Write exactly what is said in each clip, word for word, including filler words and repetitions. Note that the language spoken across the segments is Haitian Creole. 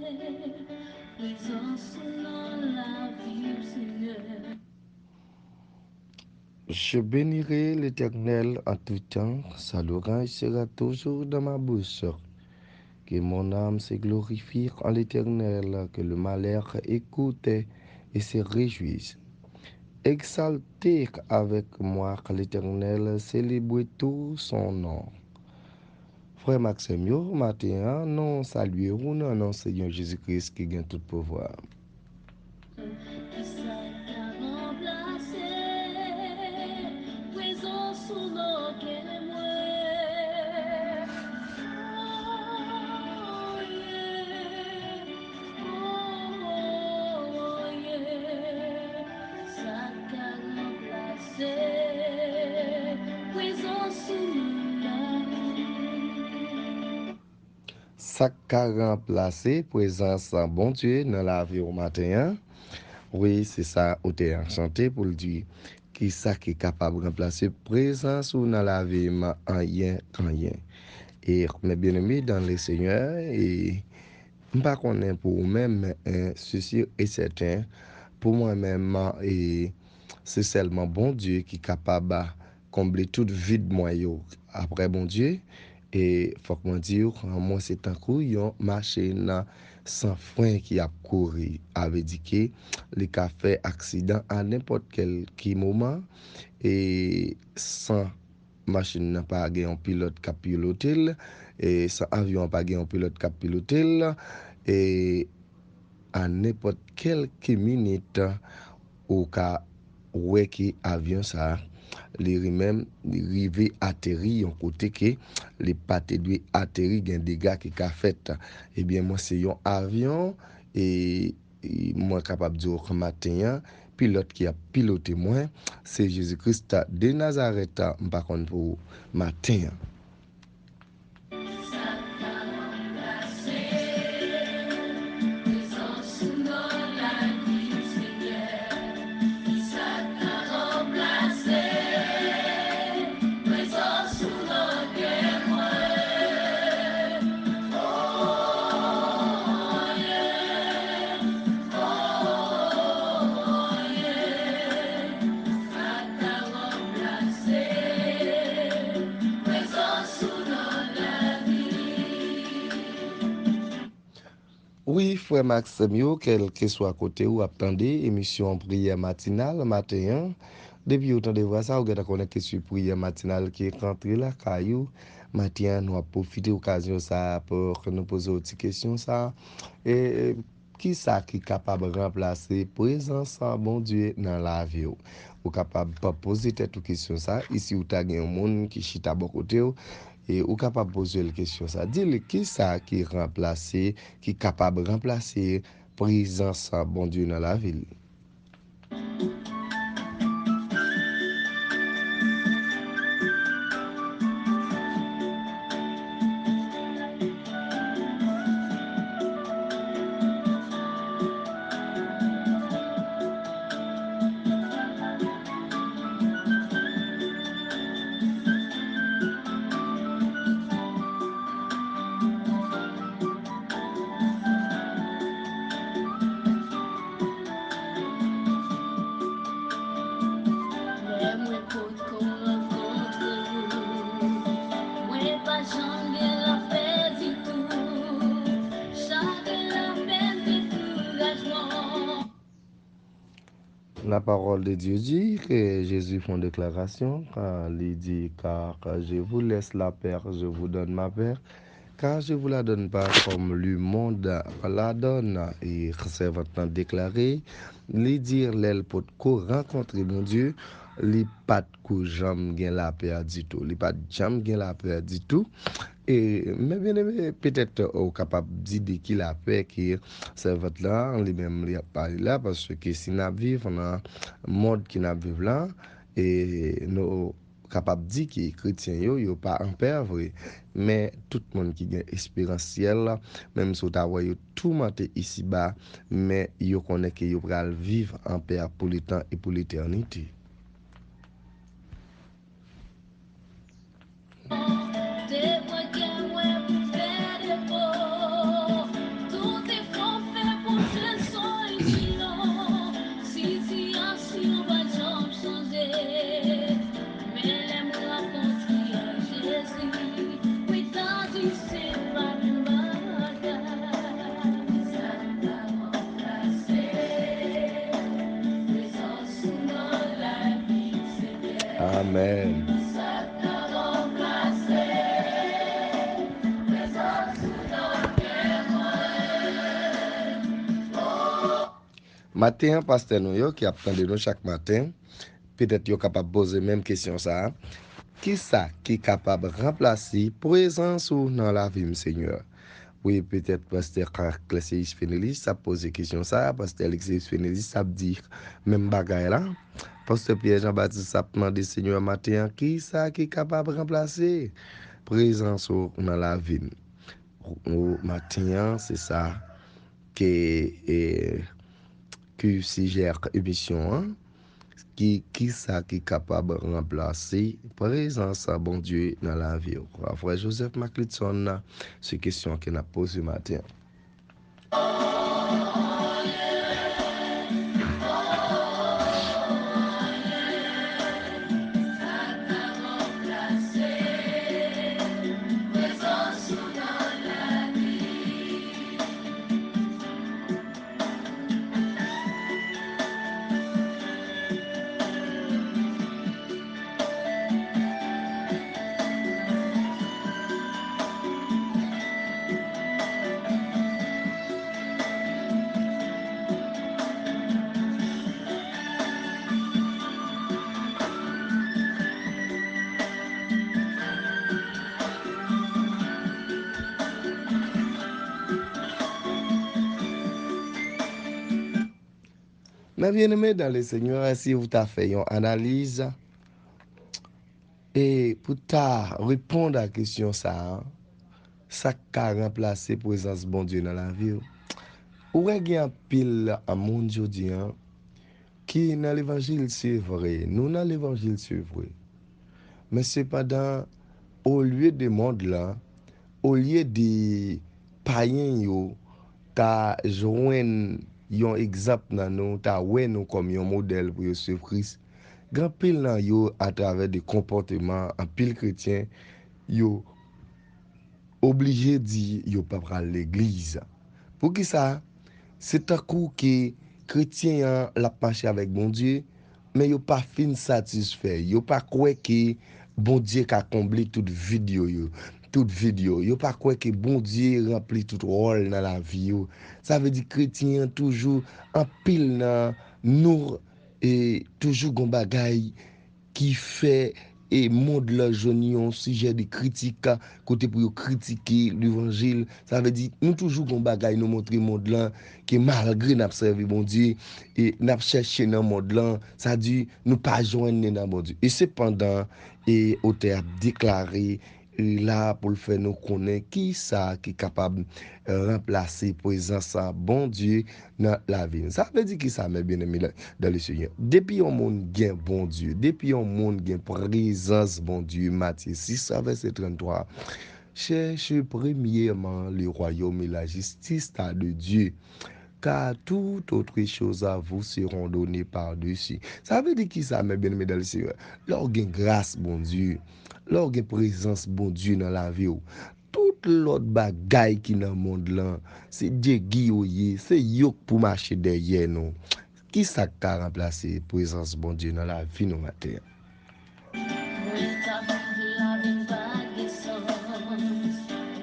Prezans ou nan lavi m, Senyè. Je bénirai l'Éternel en tout temps, sa louange sera toujours dans ma bouche. Que mon âme se glorifie en l'Éternel, que le malheur écoute et se réjouisse. Exaltez avec moi l'Éternel, célébrez tout son nom. Frè m ak sè m yo, maten an, nou salye ou nan non Senyè Jezi Kris ki gen tout pouvwa. Kisa k ka ranplase prezans ou nan kè mwen? Oh, yeah. Oh, oh, yeah. Sa k ka ranplase prezans ou nan lavi m? Sa k ka ranplase prezans Bondye nan lavi w maten an? Wi, se sa otè a chante pou l di, kisa ki kapab ranplase prezans ou nan lavi m? Anyen, anyen. E, mes bien-aimés dans le Seigneur, e, m pa konnen pou ou menm, men, e, se si e sèten, pou mwen menm, e, se sèlman Bondye ki kapab konble tout vid mwen yo. Apre Bondye, e fòk mwen di w, mwen se tankou yon machin san fren ki ap kouri. A vle di ke li ka fè aksidan a nenpòt kèl ki moman, e san machin nan pa gen yon pilòt k ap pilote l, e san avyon an pa gen yon pilòt k ap pilote l, e a nenpòt kèlke minit, ou ka wè ke avyon sa a, li menm, li rive ateri yon kote ke li pa te dwe ateri, gen dega ki ka fèt. Ebyen, mwen se yon avyon, e, e mwen kapab di w maten an, pilòt ki ap pilote mwen, se Jezi Kris de Nazarèt, m pa konn pou maten an. Wi, frè m ak sè m yo, kèlkeswa kote w ap tande emisyon Priyè Matinal maten an, depi w tande vwa sa, ou gentan konnen ke se Priyè Matinal ki rantre lakay ou. Maten an, nou ap pwofite okazyon sa a pou nou poze w ti kesyon sa a. E, kisa ki kapab ranplase prezans Bondye nan lavi w? Ou kapab poze tèt ou kesyon sa a, e si w ta gen yon moun ki chita bò kote w, e ou kapab poze l kesyon sa a. Di li kisa ki ranplase, ki kapab ranplase prezans Bondye nan lavi l. Lè mwen potko rankontre ou, mwen pa janm gen lapè ditou. Chagren, lapenn, dekourajman. La parole de Dieu dit que Jésus fait une déclaration quand il dit, car je vous laisse la paix, je vous donne ma paix, car je vous la donne pas comme le monde la donne. E sèvant lan deklare, li di lè l potko rankontre Bondye, li pa t ko janm gen lapè ditou. Li pa t janm gen lapè ditou. E, mes bien-aimés, petèt ou kapab di de ki lapè ke sèvant lan, li menm, li ap pale la, paske si n ap viv nan mond ke n ap viv la, e nou kapab di ke kretyen yo, yo pa an pè vre. Men tout moun ki gen esperans syèl la, menm si w ta wè yo toumante isiba, men yo konnen ke yo pral viv an pè pou letan e pou letènite. Te pran kè mwen pou fè defo, tout efò Amèn. Maten an, pastè nou yo ki ap tande nou chak maten, petèt yo kapab poze menm kesyon sa a. Kisa ki kapab ranplase prezans ou nan lavi m, Senyè? Wi, petèt pastè Clexeus Fenelis ap poze kesyon sa a, pastè Clexeus Fenelis ap di menm bagay la. Pastè Pierre Jean Baptiste ap mande Senyè maten an, kisa ki kapab ranplase prezans ou nan lavi m? Ou, maten an, se sa ke, e, ki sijè emisyon an, ki, kisa ki kapab ranplase prezans Bondye nan lavi w? Frè Joseph Maclitson, se kesyon ke n ap poze maten an. Mè byeneme dan le Senyè, si w ta fè yon analiz, e pou ta reponn a kesyon sa a, sa k ka ranplase prezans Bondye nan lavi w? Ou wè gen anpil moun jodi a ki nan levanjil, se vre, nou nan levanjil, se vre. Men sepandan, olye de mond lan, olye de payen yo ta jwenn yon egzanp nan nou, ta wè nou kòm yon modèl pou yo swiv Kris, gen anpil nan yo, atravè de konpòteman anpil kretyen, yo oblije di yo pa pral legliz. Poukisa? Se tankou ke kretyen an, l ap mache avèk Bondye, men yo pa fin satisfè. Yo pa kwè ke Bondye ka konble tout vid yo, yo, tout vid yo. Yo pa kwè ke Bondye ranpli tout wòl nan lavi yo. Sa vle di kretyen an toujou, anpil nan nou, e toujou gon bagay ki fè, e mond lan jwenn yon sijè de kritik, kote pou yo kritike levanjil. Sa vle di, nou toujou gon bagay nou montre mond lan ke malgre n ap sèvi Bondye, e n ap chèche nan mond lan, sa di nou pa jwenn li nan Bondye. E sepandan, e otè ap deklare, li la pou l fè nou konnen kisa ki kapab ranplase prezans Bondye nan lavi n. Sa vle di kisa, mè byeneme dan le Senyè? Depi yon moun gen Bondye, depi yon moun gen prezans Bondye, Matye sis, vèsè tranntwa, cherchez premièrement le royaume et la justice de Dieu, car toutes autres choses vous seront données par-dessus. Sa vle di kisa, mè byeneme dan le Senyè? Lè w gen gras Bondye, lè w gen prezans Bondye nan lavi w, tout lòt bagay ki nan mond lan, se djegi yo ye, se yo k pou mache dèyè nou. Kisa k ka ranplase prezans Bondye nan lavi nou maten an? Mwen t ap viv lavi m pa gen sans.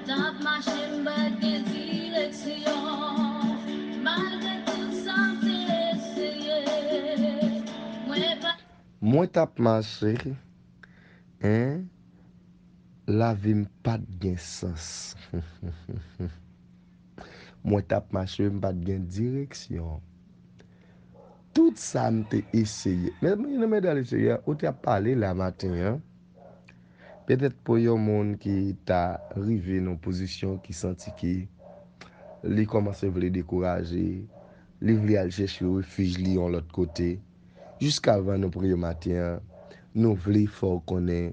T ap mache m pa gen direksyon. Malgre tout sa m te eseye, mwen pa Mwen t ap mache, en, lavi m pa t gen sans. Mwen t ap mache, m pa t gen direksyon. Tout sa m te eseye. Men, men, men, mesdames et messieurs, ou te ap pale la maten an. Petèt pou yon moun ki ta rive nan pozisyon ki santi ke li kòmanse vle dekouraje, li vle al chèche refij li yon lòt kote. Jiskavan nou priye maten an, nou vle fè w konnen,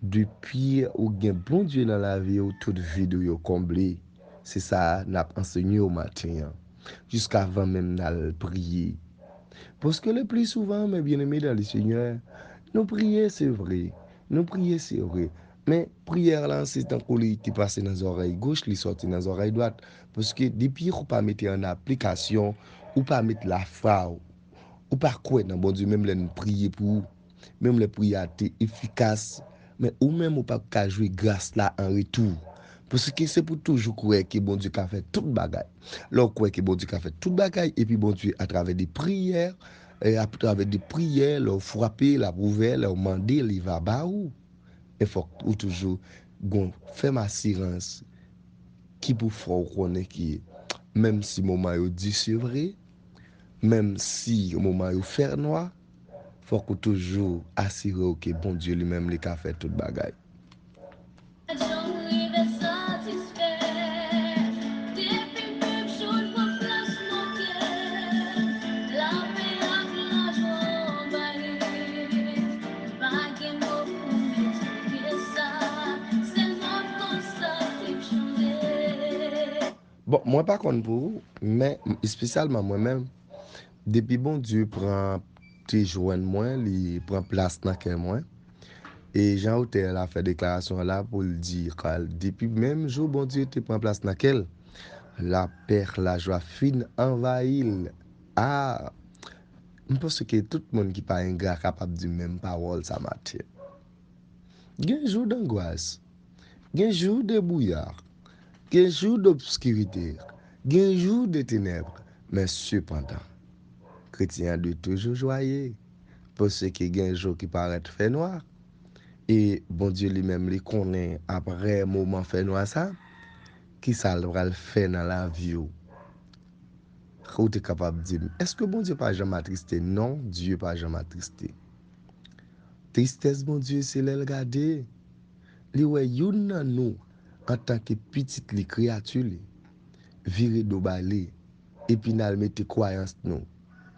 depi ou gen Bondye nan lavi w, tout vid ou yo konble. Se sa n ap ansenye w maten an. Jiskavan menm n al priye. Paske le pli souvan, mes bien-aimés dans le Seigneur, nou priye, se vre. Nou priye, se vre. Men priyè lan, se tankou li te pase nan zòrèy goch, li sòti nan zòrèy dwat. Paske depi ou pa mete an aplikasyon, ou pa met lafwa w, ou pa kwè nan Bondye, menm lè n priye pou ou, Menm lè priyè a te efikas, men ou menm ou p ap ka jwi gras la an retou. Paske se pou toujou kwè ke Bondye ka fè tout bagay. Lè w kwè ke Bondye ka fè tout bagay, epi Bondye atravè de priyè, e atravè de priyè, lè w frape, l ap ouvè, lè w mande, li va ba ou. Men fòk ou toujou gon fèm asirans ki pou fè w konnen ke menm si moman yo di se vre, menm si moman yo fè nwa, fòk ou toujou asire w ke Bondye li menm li ka fè tout bagay. Jan m rive satisfè, depi m menm jou l pran plas nan kè m, lapè ak lajwa anvayi m. Pa gen mo pou m eksplike sa, sèlman konstate m chanje. Bon, mwen pa konn pou ou, men espesyalman mwen menm, depi Bondye pran, te jwenn mwen, li pran plas nan kè mwen. E jan otè a fè deklarasyon an la pou l di, depi menm jou Bondye te pran plas nan kè l, lapè, lajwa fin anvayi l. A, m panse ke tout moun ki pa engra kapab di menm pawòl sa maten. Gen jou dangwas, gen jou de bwouya, gen jou dobskirite, gen jou de tenèb, men sepandan, kretyen an dwe toujou jwaye, paske gen jou ki parèt fè nwa, e Bondye li menm li konnen aprè moman fè nwa sa, kisa l pral fè nan lavi w. Ou te kapab di m, èske Bondye pa janm atriste? Non, Dye pa janm atriste. Tristès Bondye se lè l gade, li wè youn nan nou, antanke pitit li, kreyati li, vire do ba li, epi n al mete kwayans nou,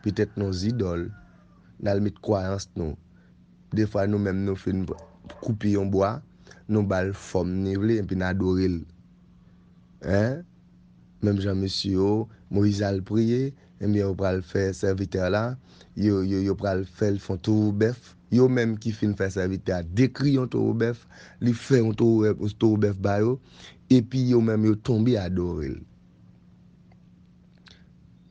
petèt nan zidòl, n al met kwayans nou. Defwa nou menm nou fin koupe yon bwa, nou ba l fòm ni vle, epi n adore l. Hein? Menm jan mesye yo, Moyiz al priye, ebyen yo pral fè sèvitè la, yo, yo, yo pral fè l fè yon towo bèf. Yo menm ki fin fè sèvitè a dekri yon towo bèf, li fè yon towo, towo bèf ba yo, epi yo menm yo tonbe adore l.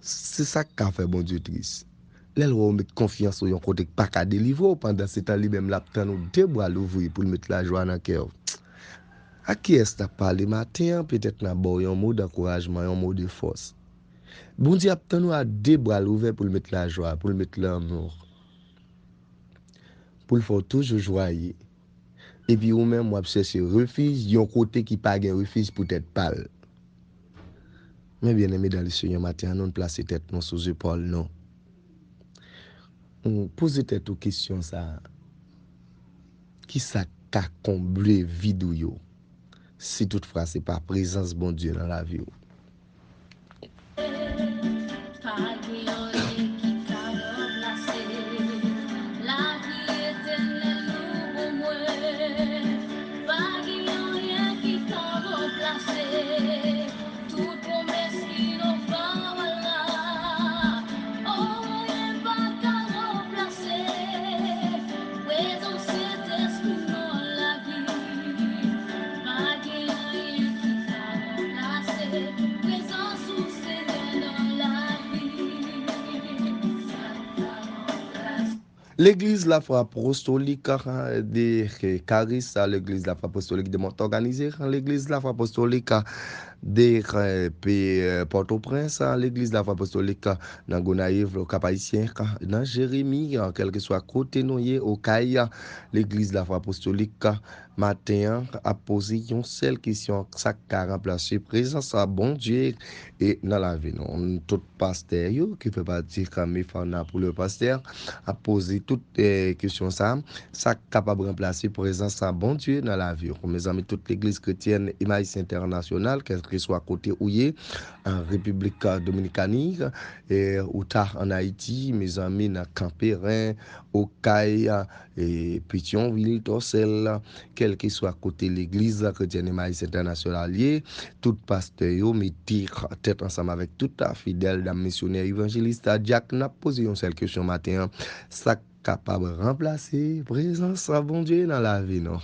Se sa k ka fè Bondye tris. Lè l wè w met konfyans ou yon kote k pa ka delivre w, pandansetan li menm l ap tann ou de bra louvri pou l met lajwa nan kè w. A kiyès n ap pale maten an? Petèt n ap ba w yon mo dankourajman, yon mo de fòs. Bondye ap tann ou a de bra l ouvè pou l met lajwa, pou l met lanmou, pou l fè w toujou jwaye. Epi ou menm, w ap chèche refij yon kote ki pa gen refij pou tèt pa l. Men byeneme dan le Senyè, maten an, nou plase tèt nou sou zepòl nou. Ou poze tèt ou kesyon sa a, kisa k ka konble vid ou yo, si toutfwa se pa prezans Bondye nan lavi w? Pa gen anyen ki ka ranplase lavi etènèl ou pou mwen. Pa gen anyen ki ka ranplase tout pwomès ki nan pawòl la. Oh, anyen pa ka ranplase prezans Sentespri nan lavi. Pa gen anyen ki ka ranplase prezans ou, Senyè, nan lavi. Legliz Lafwa Apostolik de Karis, Legliz Lafwa Apostolik de Mont Organize, Legliz Lafwa Apostolik de Pòtoprens, Legliz Lafwa Apostolik nan Gonayiv, Kap Ayisyen, nan Jeremi, kèlkeswa kote nou ye, Okay, Legliz Lafwa Apostolik maten an ap poze yon sèl kesyon, sa k ka ranplase prezans Bondye e nan lavi nou? Tout pastè yo ki fè pati Kame Fana pou le pastè ap poze tout, eh, kesyon sa, sa k kapab ranplase prezans Bondye nan lavi w? Mezanmi, tout legliz kretyèn Emmaüs Entènasyonal, kèlkeswa kote ou ye, an Repiblik Dominikani, eh, ou ta an Ayiti, mezanmi, nan Kanperen, Okay, e Petyonvil, Tòsèl, kèlkeswa kote legliz kretyèn Emmaüs Entènasyonal ye, tout pastè yo mete tèt ansanm avèk tout fidèl, dam misyonè, evanjelis, dyak, n ap poze yon sèl kesyon maten an, sa k kapab ranplase prezans Bondye nan lavi nou?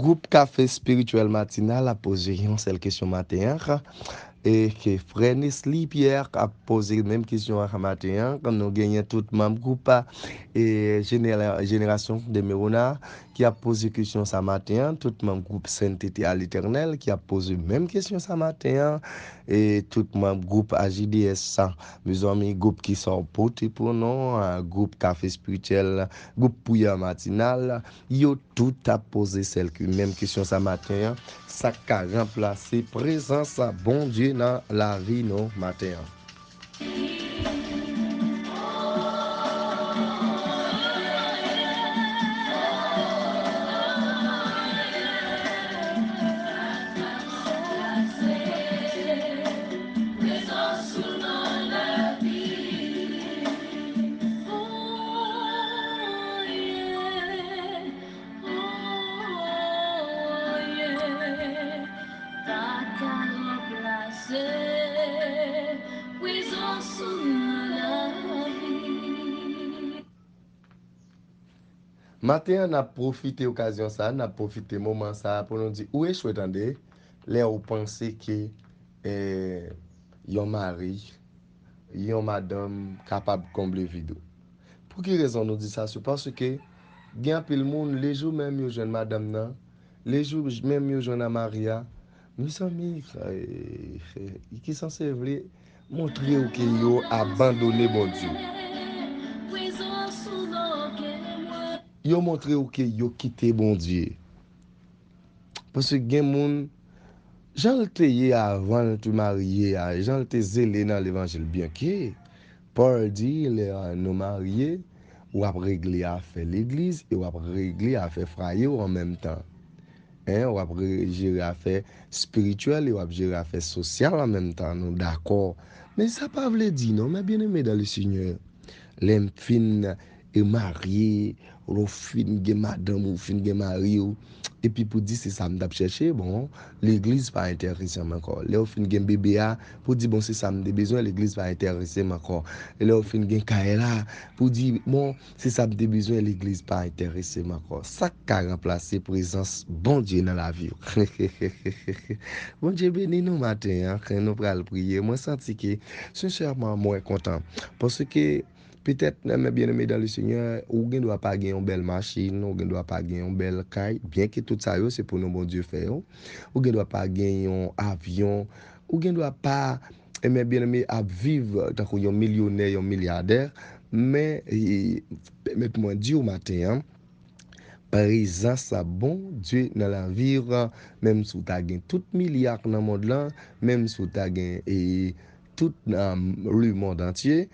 Gwoup Kafe Espirityèl Matinal ap poze yon sèl kesyon maten an. E ke frè Nesly Pierre ap poze menm kesyon an maten an. Nou genyen tout manm gwoup e, jenera- Jenerasyon de Merona ki ap poze kesyon sa maten an. Tout manm gwoup Sentete a Letènèl ki ap poze menm kesyon sa maten an. E tout manm gwoup A J D S sa. Mezanmi, gwoup ki sa w pote pou non, gwoup Kafe Espirityèl, gwoup Priyè Matinal, yo tout ap poze sèl ki menm kesyon sa maten an, sa k ka ranplase prezans Bondye nan lavi nou maten an? Maten an, n ap pwofite okazyon sa a, n ap pwofite moman sa a pou nou di ou echwe tande lè ou panse ke eh, yon mari, yon madanm kapab konble vid ou. Pou ki rezon nou di sa? Se paske gen anpil moun, lejou menm yo jwenn madanm nan, lejou menm yo jwenn mari a, mezanmi, eh, ki sanse vle montre w ke yo abandone Bondye. Yo montre w ke yo kite Bondye. Paske gen moun, jan l te ye avan l te marye a, jan l te zele nan levanjil, byenke Pòl di lè nou marye, w ap regle afè legliz e w ap regle afè fwaye w an menm tan. Hein, w ap re- jere afè espirityèl e w ap jere afè sosyal an menm tan, nou dakò. Men sa pa vle di non, mes bien-aimés dans le Seigneur. Lè m fin e marye, lè w fin gen madanm ou, fin gen mari w, epi pou di se sa m t ap chèche, bon, legliz pa enterese m ankò. Lè w fin gen bebe a, pou di bon se sa m te bezwen, legliz pa enterese m ankò. E lè w fin gen kay la, pou di bon se sa m te bezwen, legliz pa enterese m ankò. Sa k ka ranplase prezans Bondye nan lavi w? Bondye beni nou maten an, kan nou pral priye. Mwen santi ke sensèman mwen kontan. Paske petèt, mes bien-aimés dans le Seigneur, ou gen dwa pa gen yon bèl machin, ou gen dwa pa gen yon bèl kay, byenke tout sa yo se pou nou Bondye fè yo. Ou gen dwa pa gen yon avyon, ou gen dwa pa, mes bien-aimés, ap viv tankou yon milyonè, yon milyadè, men e, pèmèt mwen di w maten an, prezans Bondye nan lavi w, menm si w ta gen tout milya nan mond lan, menm si w ta gen e, tout nan lemonn antye,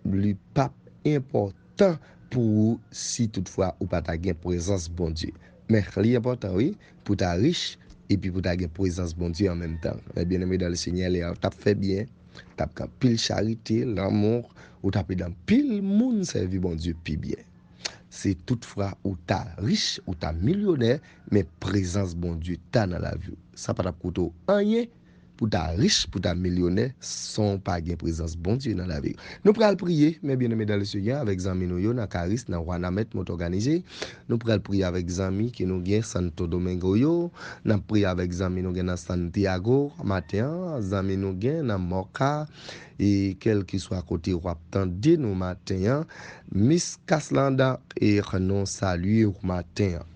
li p ap enpòtan pou ou si toutfwa ou pa ta gen prezans Bondye. Men li enpòtan, wi, pou w ta rich epi pou w ta gen prezans Bondye an menm tan. Mes bien-aimés dans le Seigneur, lè a w t ap fè byen, w t ap gen anpil charite, lanmou, ou t ap ede anpil moun sèvi Bondye pi byen. Se toutfwa ou ta rich, ou ta milyonè, men prezans Bondye ta nan lavi w. Sa pa t ap koute w anyen pou ta rich, pou ta milyonè, san w pa gen prezans Bondye nan lavi w. Nou pral priye, mes bien-aimés dans le Seigneur, avèk zanmi nou yo nan Karis, nan Wanament, Mòt Òganize. Nou pral priye avèk zanmi ke nou gen Santo Domingo yo. N ap priye avèk zanmi nou gen nan Santiago maten an, zanmi nou gen nan Moca, e kèlkeswa kote w ap tande nou maten an, Miss Caslanda, e nou salye w maten an.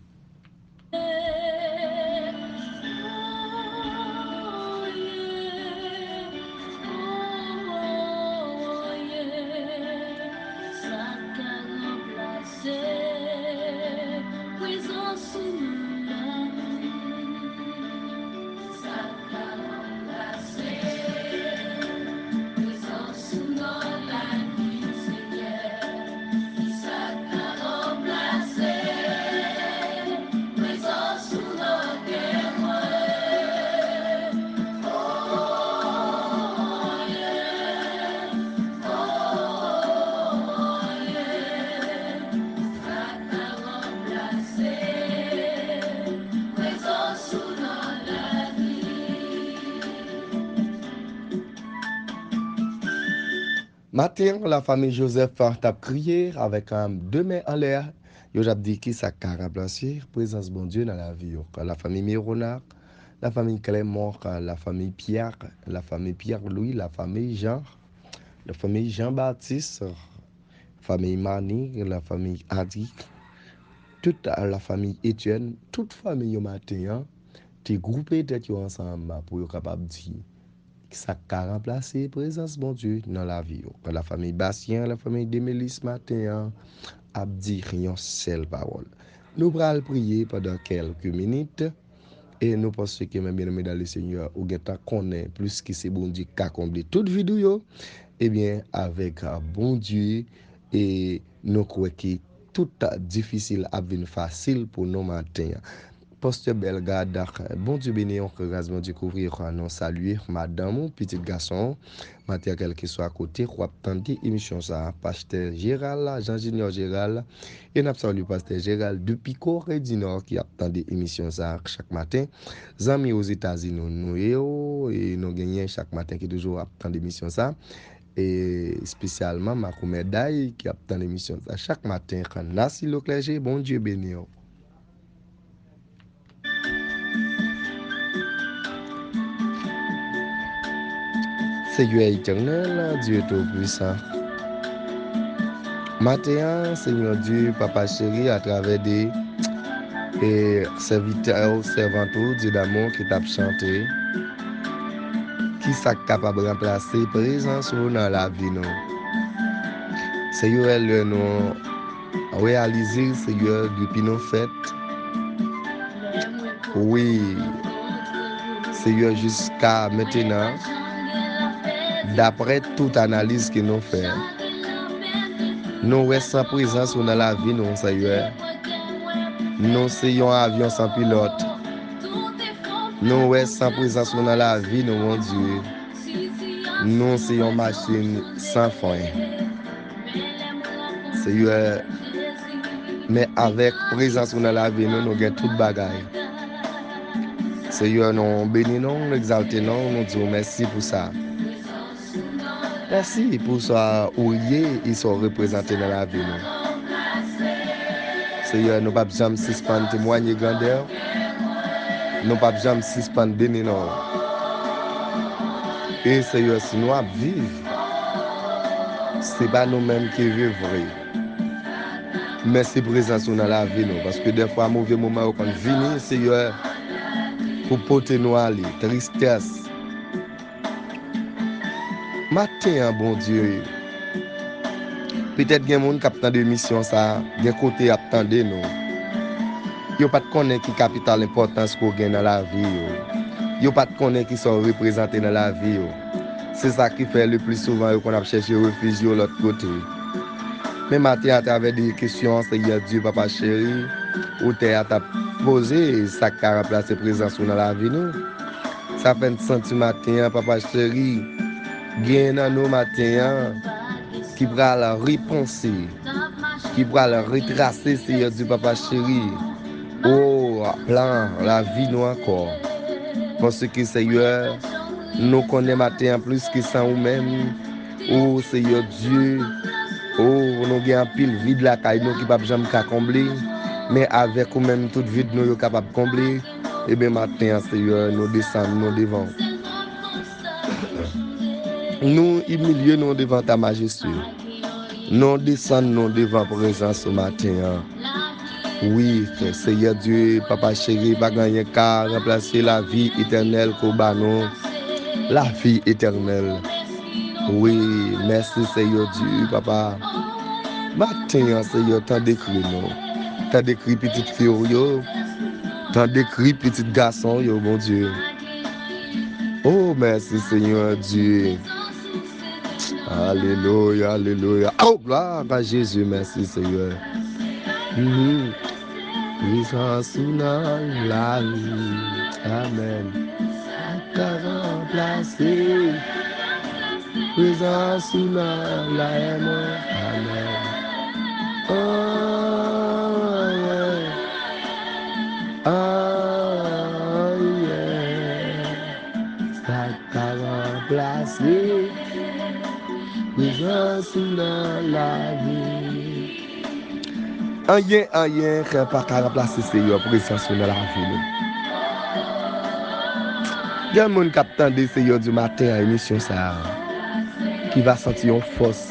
Maten an, lafanmi Joseph t ap kriye avèk de men anlè, Yo t ap di ki sa k ka ranplase prezans Bondye nan lavi yo. Lafanmi Meronak, lafanmi Clement, lafanmi Pierre, lafanmi Pierre Louis, lafanmi Jean, lafanmi Jean Baptiste, fanmi Mani, lafanmi Adik, tout lafanmi Etienne, tout fanmi yo maten an te gwoupe tèt yo ansanm pou yo kapab di sa k ka ranplase prezans Bondye nan lavi yo. Lafanmi Bastien, lafanmi Demelis maten an ap di yon sèl pawòl. Nou pral priye pandan kèlke minit. E nou panse ke, men byeneme dan le Senyè, ou gentan konnen plis ki se Bondye k ka konble tout vid ou yo. Ebyen, avèk Bondye, e nou kwè ke tout difisil ap vin fasil pou nou maten an. Pastè Bellegarde, Bondye beni w, ke gras Bondye kouvri w, nou salye madanm ou, pitit gason w, maten an, kèlkeswa kote w ap tande emisyon sa a, Pastè Gérald, Jean Junior Gérald, e n ap salye Pastè Gérald depi Kore di Nò ki ap tande emisyon sa a chak maten. Zanmi Ozetazini nou ye yo, e nou genyen chak maten ki toujou ap tande emisyon sa a. E espesyalman Makomè Day ki ap tande emisyon sa a chak maten. Kannas Ilo Klèje, Bondye beni w. Senyè Etènèl, Dye Toupisan. Maten an, Senyè Dye, Papa cheri, atravè de, e, sèvitè w, sèvant ou, Dye damou ki t ap chante, ki sa k kapab ranplase prezans ou nan lavi nou? Senyè, lè nou reyalize, Senyè, depi nou fèt, wi, Senyè, jiska mentenan, daprè tout analiz ke nou fè, nou wè san prezans ou nan lavi nou, Senyè. Nou se yon avyon san pilòt. Nou wè san prezans ou nan lavi nou, Bondye. Nou se yon machin san fren. Senyè, men avèk prezans ou nan lavi nou, nou gen tout bagay. Senyè, nou beni non w, nou egzalte non w, nou di w mèsi pou sa. Mèsi pou sa ou ye e sa w reprezante nan lavi nou. Senyè, nou p ap janm sispann temwanye grandè w. Nou p ap janm sispann beni non w. E Senyè, si nou ap viv, se pa nou menm ki viv vre. Men se prezans ou nan lavi nou, paske dèfwa move moman yo konn vini, Senyè, pou pote nou ale, tristès. Maten an, Bondye, petèt gen moun k ap tande emisyon sa a, gen kote y ap tande nou. Yo pa t konnen ki kapital enpòtans ke w gen nan lavi yo. Yo pa t konnen ki sa w reprezante nan lavi yo. Se sa ki fè le pli souvan yo konn ap chèche refij yo lòt kote. Men maten, atravè de kesyon an, Senyè Dye, Papa cheri, otè a t ap poze, sa k ka ranplase prezans ou nan lavi nou. Sa fè n santi maten an, Papa cheri, gen nan nou maten an ki pral repanse, ki pral retrase, Senyè Dye, Papa cheri, o, plan lavi nou ankò. Paske, Senyè, nou konnen maten an plis ke san ou menm, o Senyè Dye, o, nou gen anpil vid lakay nou ki p ap janm ka konble, men avèk ou menm, tout vid nou yo kapab konble. Ebyen, maten an, Senyè, nou desann nou devan w. Nou imilye nou devan ta majeste. Nou desann nou devan prezans ou maten an. Wi, Senyè Dye, Papa cheri, pa gen anyen ka ranplase lavi etènèl ke w ba nou. Lavi etènèl. Wi, mèsi, Senyè Dye, Papa. Maten an, Senyè, tande kri nou. Tande kri pitit fi w yo. Tande kri pitit gason w yo, Bondye. O, mèsi, Senyè Dye. Alelouya, alelouya. O, glwa a Jezi, mèsi, Senyè. Mhm. Prezans ou nan lavi. Amèn. Sa ka ranplase prezans ou nan lavi mwen. Amèn. Oh, yeah. Oh, yeah. Sa ka ranplase prezans ou nan lavi. Anyen, anyen pa ka ranplase Seyè prezans ou nan lavi nou. Gen moun k ap tande Seyè di maten an emisyon sa a, ki va santi yon fòs.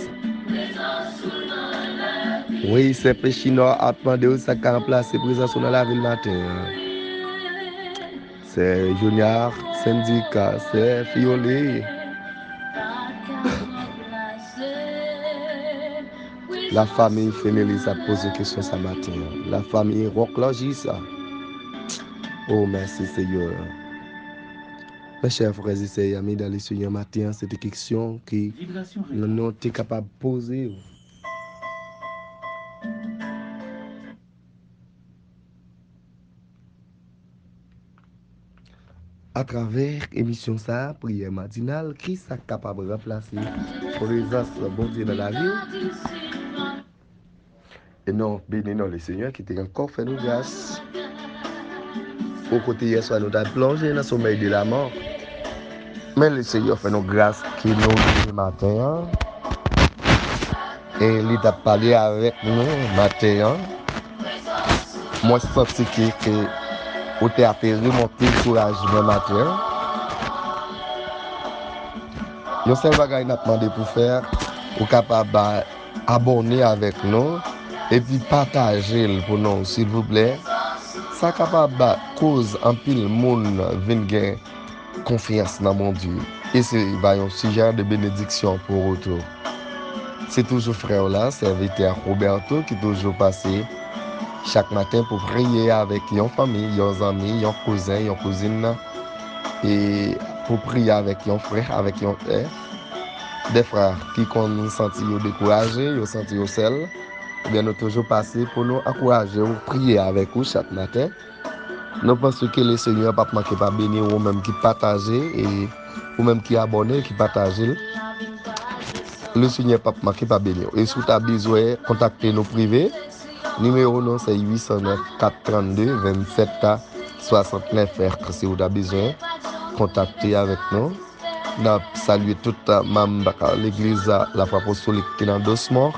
Wi, sè Pechinò ap mande w sa k ka ranplase prezans ou nan lavi l maten an. Sè Junior, Sendika, sè Fiole. Lafanmi Fenelise ap poze kesyon sa maten an. Lafanmi Rock Logis. Oh, mèsi Seyè. Mes chers frères et sœurs, amis dans le Seigneur, maten an, se te kesyon ki nou te kapab poze. Atravè emisyon sa a, priyè matinal, ki sa k kapab ranplase prezans Bondye nan lavi w? E nou beni non Lesenyè ki te ankò fè nou gras. O kote yèswa nou t al plonje nan somèy de lamò. Men Lesenyè fè nou gras ke nou rive maten an. E li t ap pale avèk nou maten an. Mwen santi ke, ke otè a te remonte kouraj mwen maten an. Yon sèl bagay n ap mande pou fè, ou kapab abòne avèk nou, epi pataje l pou nou, silvouplè. Sa kapab koz anpil moun vin gen konfyans nan Bondye. E se va yon sijè de benediksyon pou ou tou. Se toujou frè w la, sèvitè Roberto, ki toujou pase chak maten pou priye avèk yon fanmi, yon zanmi, yon kouzen, yon kouzin, e pou priye avèk yon frè, avèk yon sè. Dèfwa, ki konn santi yo dekouraje, yo santi yo sèl, ebyen nou toujou pase pou nou ankouraje w, priye avèk ou chak maten. Nou panse ke Lesenyè p ap manke pa beni w, ou menm ki pataje, e ou menm ki abòne, ki pataje l. Lesenyè p ap manke pa beni w. E si w ta bezwen kontakte nou prive, nimewo nou se uit san nèf, kat trannde, vennsèt swasantnèf. Si w ta bezwen kontakte avèk nou. N ap salye tout manm legliz Lafwa Apostolik ki nan Dosmò.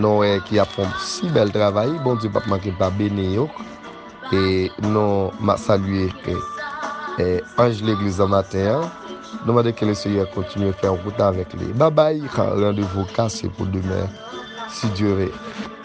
Nou wè ki ap fè yon si bèl travay. Bondye p ap manke pa beni yo. E nou ma salye, e, anj legliz an maten an. Nou mande ke Lesenyè kontinye fè wout avèk li. Babay, randevou kase pou demen, si Dye vle.